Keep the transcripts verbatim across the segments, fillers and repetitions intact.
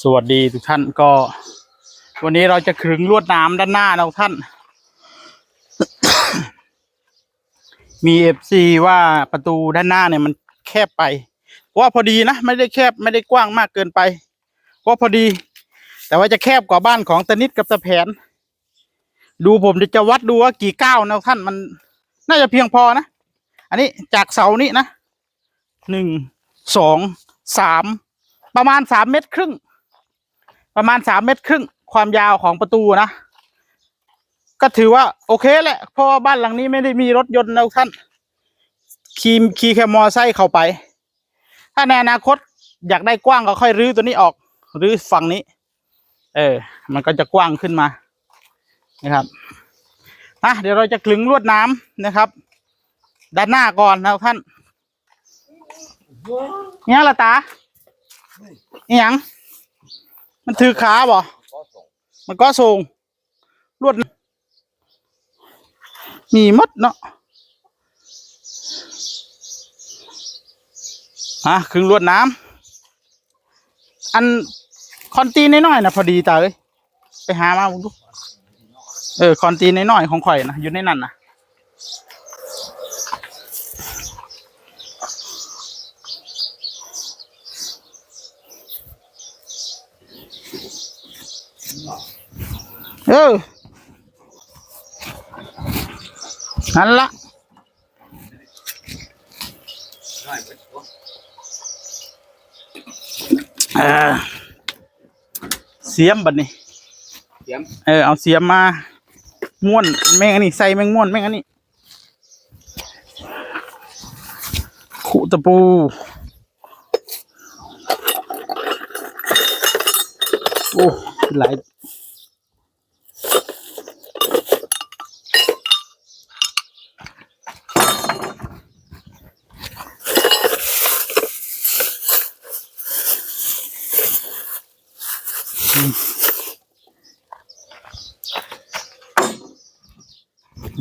สวัสดีทุกท่าน ก็ วันนี้เราจะขึงลวดหนามด้านหน้านะทุกท่าน มีเอฟซีว่าประตูด้านหน้าเนี่ยมันแคบไป ว่าพอดีนะ ไม่ได้แคบไม่ได้กว้างมากเกินไป ว่าพอดี แต่ว่าจะแคบกว่าบ้านของตานิดกับตาแผน ดูผมจะวัดดูว่ากี่ก้าวนะท่าน มันน่าจะเพียงพอนะ อันนี้จากเสานี้นะ หนึ่ง สอง สาม ประมาณสามเมตรครึ่ง ประมาณสามเมตรครึ่ง ความยาวของประตูนะ ก็ถือว่าโอเคแหละ เพราะว่าบ้านหลังนี้ไม่ได้มีรถยนต์นะท่าน ขี่ขี่แค่มอไซค์เข้าไป ถ้าในอนาคตอยากได้กว้างก็ค่อยรื้อตัวนี้ออก รื้อฝั่งนี้ เออ มันก็จะกว้างขึ้นมานะครับอ่ะเดี๋ยวเราจะขึงลวดหนามนะครับ ด้านหน้าก่อนนะท่าน เนี่ยละตา อหยัง มันถือขาบ่ มันก็ส่ง ลวด มีหมดเนาะ อ่ะ ขึงลวดหนาม อันคอนตีนน้อยๆนะ พอดีตาเอ้ย ไปหามาดู เออ คอนตีนน้อยๆของข่อยนะ อยู่ในนั้นนะ เออ นั่นละ เออ เสียมบัดนี้ เสียม เออ เอาเสียมมา ม้วนแม่งอันนี้ ใส่แม่งม้วนแม่งอันนี้ ขุตะปู โอ้ หลาย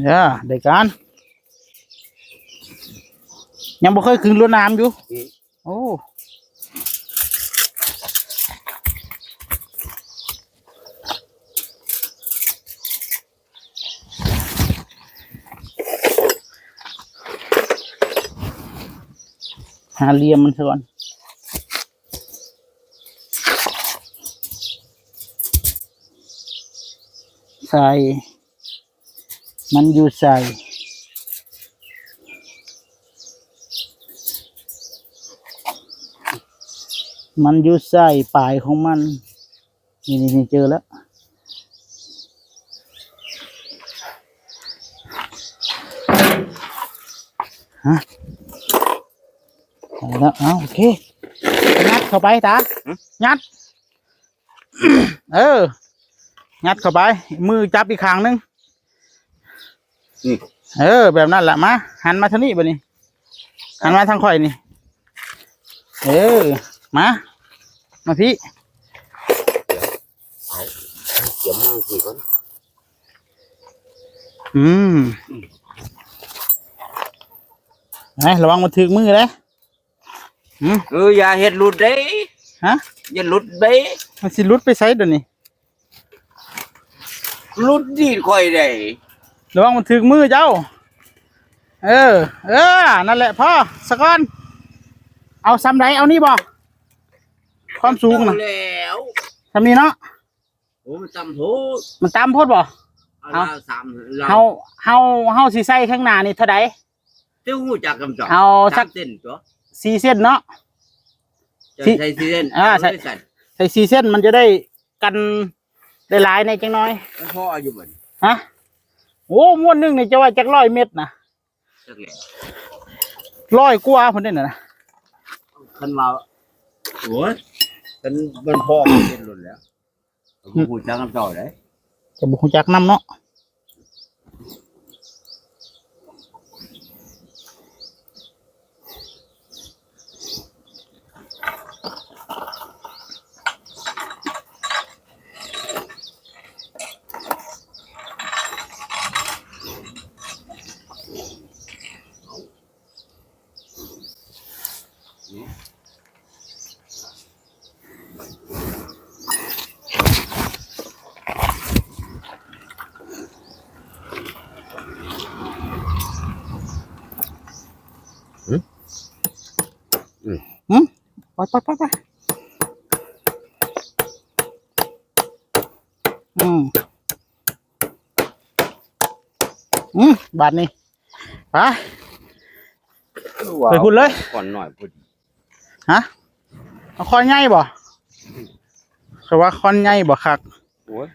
อย่าได้การ ยังบ่เคยขึ้นรถน้ำอยู่ อืม โอ้ หาเหลี่ยมมันซะก่อน ใส่ มันอยู่ใส่ มันอยู่ใส่ปลายของมัน นี่ นี่ นี่ เจอแล้ว ฮะ เอาแล้ว เอา โอเค งัดเข้าไปตา หึ งัด เออ งัดเข้าไป มือจับอีกข้างหนึ่ง นี่ เออ แบบนั้นแหละ มา หันมาทางนี้บัดนี้ หันมาทางข่อยนี่ เออ มา มาพี่ เอา เตรียมมือสิก่อน อืม ไอ้ ระวังมันถืกมือเลย อืม เออ อย่าเฮ็ดหลุดเด้ ฮะ อย่าหลุดเด้ มันสิหลุดไปไสเดี๋ยวนี้ หลุดดีดข่อยได้ ระวังมันถืกมือเจ้า เออ เออ นั่นแหละ พอ สะก่อน เอาส่ำใด เอานี่บ่ ความสูงนะ แล้ว ส่ำนี้เนาะ โอ้ มันต่ำโพด มันต่ำโพดบ่ เอา เอา ละสาม เฮา เฮา เฮาสิใส่ข้างหน้านี่เท่าใด เจ้าฮู้จักคำตอบ เอาสัก สามเซนตัว สี่เซนเนาะ จะ สี่ ใส่สี่เซน อ่า เอา ใส่ เลยสั่น ใส่สี่เซน มันจะได้กันได้หลายในจังน้อย มันพออยู่บ่นี่ ฮะ โอ้ ม้วนหนึ่งนี่จะว่าจักร้อยเมตรนะ จักแหละ ร้อยกว่าพุ่นเด้อนะ คันว่า โอ้ย คันมันพอมันเป็นหล่นแล้ว อืม บ่ฮู้จักคำตอบเลย ก็บ่ฮู้จักนำเนาะ ไปไปไป อืม อืม บาดนี้ ไป ไปพุ้นเลย ก่อนหน่อยพอดี ฮะ เอาคอนใหญ่บ่ คือว่าคอนใหญ่บ่คัก โอ้ย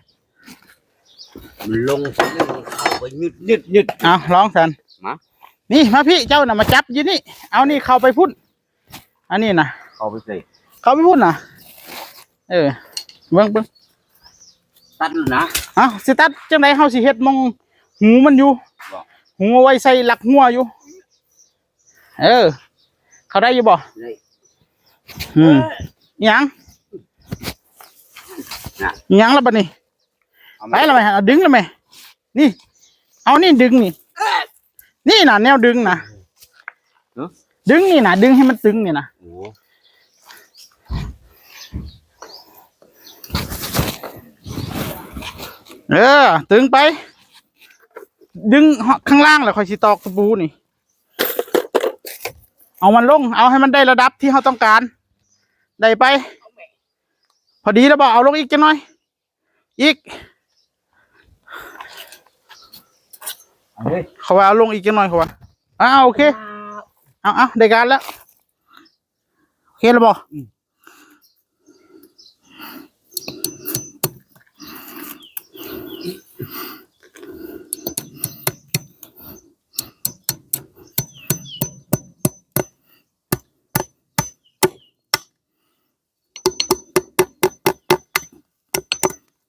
มันลงไปเลย มันเข้าไปยึดยึดยึด เอาลองสัน มา นี่ มาพี่ เจ้าน่ะมาจับอยู่นี่ เอานี่เข้าไปพุ้น อันนี้นะ เข้าไปใส่ เข้าไปพุ้นนะ เออ เบิ่ง เบิ่ง ตัดแล้วนะ เอ้า สิตัดจังได๋ เฮาสิเฮ็ดหม่องหูมันอยู่ บ่ หูเอาไว้ใส่หลักหัวอยู่ เออ เข้าได้อยู่บ่ ได้ อืม อิหยัง น่ะ อิหยังละบัดนี้ เอา ไป มา ละแม่ เอาดึงละแม่ นี่ เอานี่ดึงนี่ นี่น่ะ แนวดึงน่ะ ฮะ ดึงนี่น่ะ ดึงให้มันตึงนี่น่ะ โอ้ เออ ตึงไป ดึงข้างล่างแล้วค่อยสิตอกตะปูนี่ เอามันลง เอาให้มันได้ระดับที่เราต้องการ ได้ไป พอดีแล้วบ่ เอาลงอีกจักหน่อย อีก เอาเลย เขาว่าเอาลงอีกจักหน่อย เขาว่า อ่า โอเค เอา เอา ได้การแล้ว โอเคแล้วบ่ อืม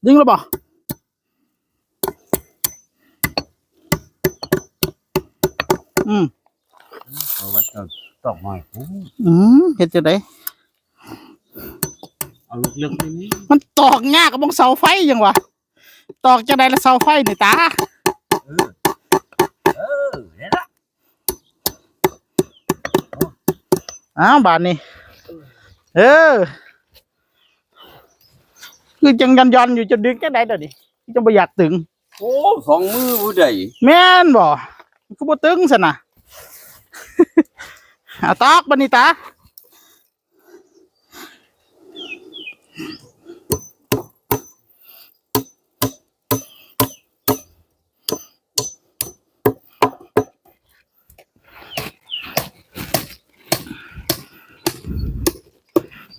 ดึงแล้วบ่ อืม เอาไว้ตอก ตอกหน่อย อืม เฮ็ดจังได๋ เอาลึกๆ นี่ มันตอกยากกว่าเสาไฟยังวะ ตอกจังได๋ละเสาไฟนี่ตา เออ เออ เห็นละ อ้าว บาดนี้ เออ คือจังย่อนๆ อยู่ จะดึงจังได๋เดี๋ยวนี้ จังบ่อยากตึง โอ้ สองมือผู้ใด แม่นบ่ คือบ่ตึงซั่นน่ะ อ่ะ ตอกบาดนี้ตา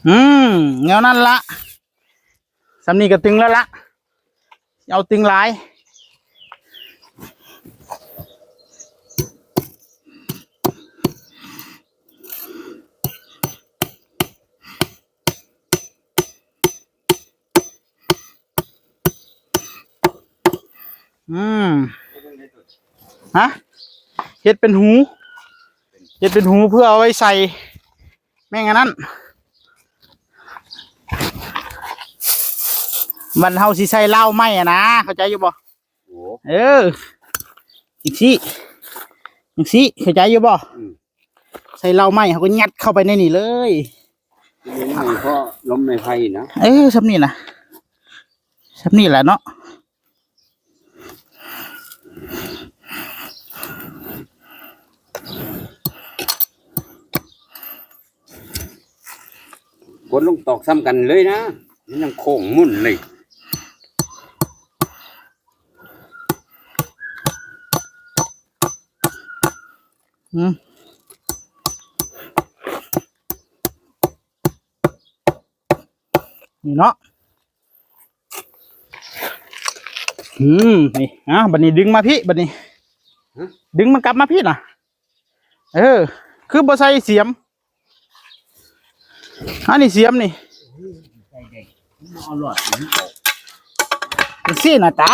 อืม แนวนั้นละ ส่ำนี้ก็ตึงแล้วละ เอาตึงหลาย อืม ฮะ เฮ็ดเป็นหู เฮ็ดเป็นหูเพื่อเอาไว้ใส่ แม่งอันนั้น มันเฮาสิใส่เหล้าไม้อะนะ เข้าใจอยู่บ่ โอ้ เออ จังซี่ จังซี่ เข้าใจอยู่บ่ อืม ใส่เหล้าไม้ เขาก็ยัดเข้าไปในนี่เลย นี่ไม่เพราะลมไม่ไพ่นะ เออ ส่ำนี้นะ ส่ำนี้แหละเนาะ กดลงตอกซ้ำกันเลยนะ มันยังโค้งมุ่นเลย อืม นี่เนาะ อืม นี่ อ่ะ บัดนี้ดึงมาพี้ บัดนี้ ฮะ ดึงมันกลับมาพี้น่ะ เออ คือบ่ใส่เสียม อันนี้เสียมนี่ จังซี่น่ะตา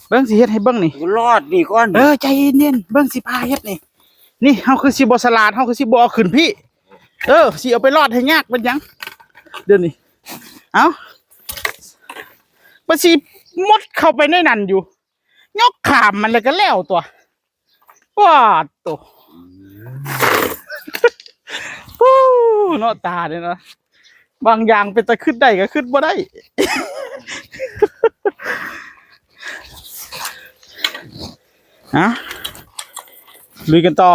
เบิ่งสิเฮ็ดให้เบิ่งนี่ รอดนี่ก่อน เออ ใจเย็นๆ เบิ่งสิพาเฮ็ดนี่ นี่ เฮาคือสิบ่ฉลาด เฮาคือสิบ่เอาขึ้นพี้ เออ สิเอาไปรอดให้ยากเป็นหยัง เดี๋ยวนี้ เอ้า มันสิมุดเข้าไปในนั้นอยู่ ยกข้ามมันแล้วก็แล้วตั๊ว ว้าโต ฮู้ เนาะตาเนี่ยเนาะ บางอย่างเป็นตาคิดได้ก็คิดบ่ได้ ฮะ ลุยกันต่อ